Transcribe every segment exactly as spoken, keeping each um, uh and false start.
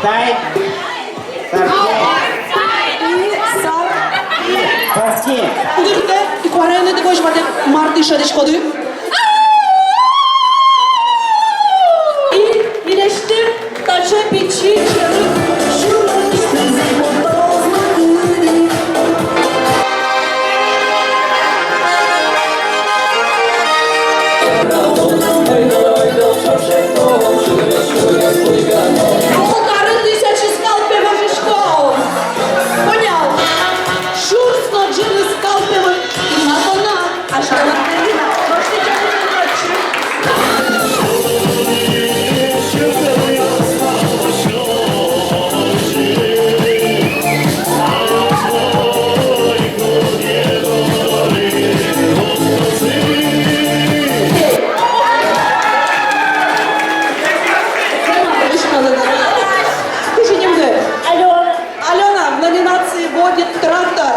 Тай. Саркей. И сар. И саркей. Кудӥз тӥ куараеныды возьматэ, мар тӥ шӧдӥськоды? И милесьтым таӵе пичи черык. Полторы тысячи скал пе вожисько. Понял. Сюрс но ӝыны скал пе вож-, и на тона. Кызьы нимды? Алёна. Алёна, в номинации «Водит трактор».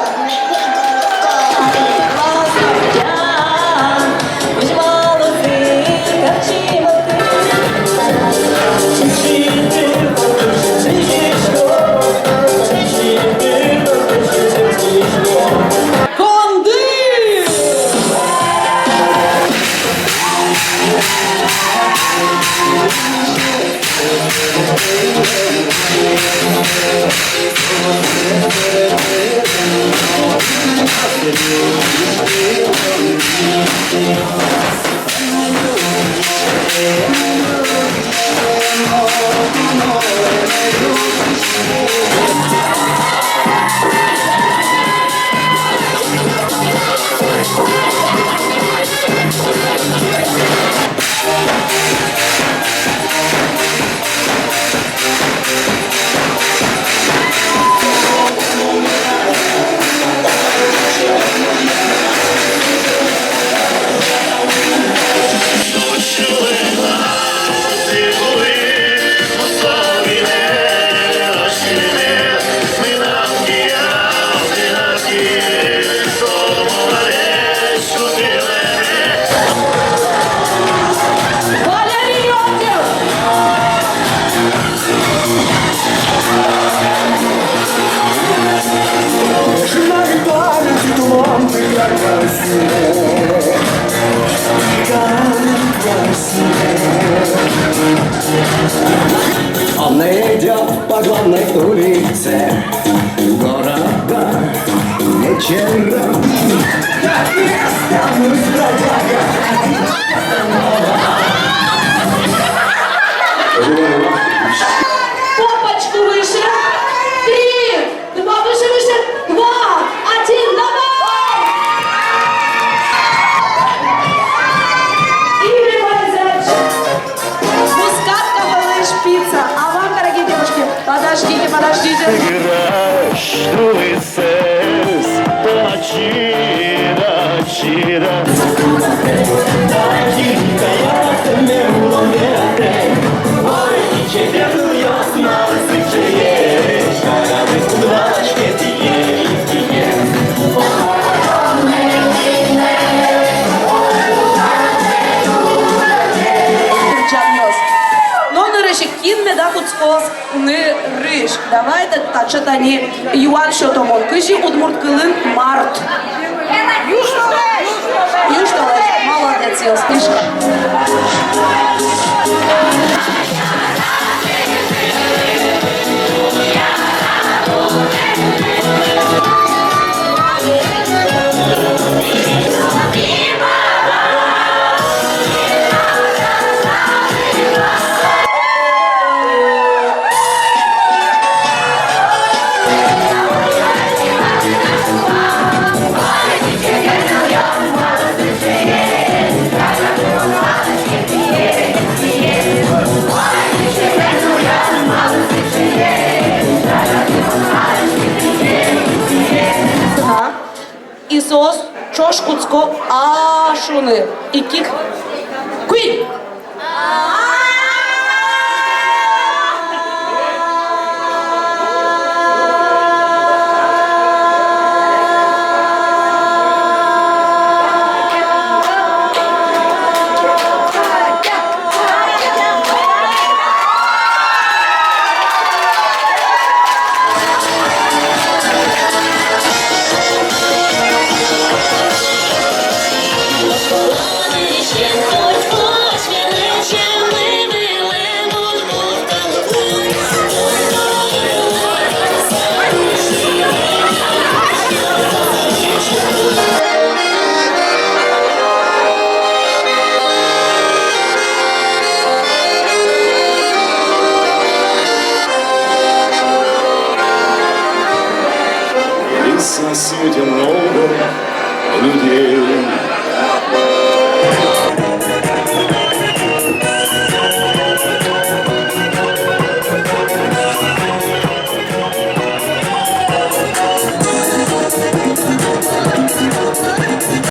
Конды! Она идёт по главной улице города вечером. Попочку выше. Три. Два, выше, выше. Два. Один. Давай. И вылезай. Мускатка вылысь пицца. А вам, дорогие девушки, подождите, подождите. Граш, дуй сэс, тачида, чида. Кырӟанъёс. Но нырысь ик кин меда кутскоз нырысь? Давайте таӵе тани юан сётом мон. Кызьы удмурт кылын март? Южтолэзь. Южтолэзь. Молодецъёс. Мишка. И соос ӵош кутско «а» шуыны. Ик-ик. Куинь. Светил много людей.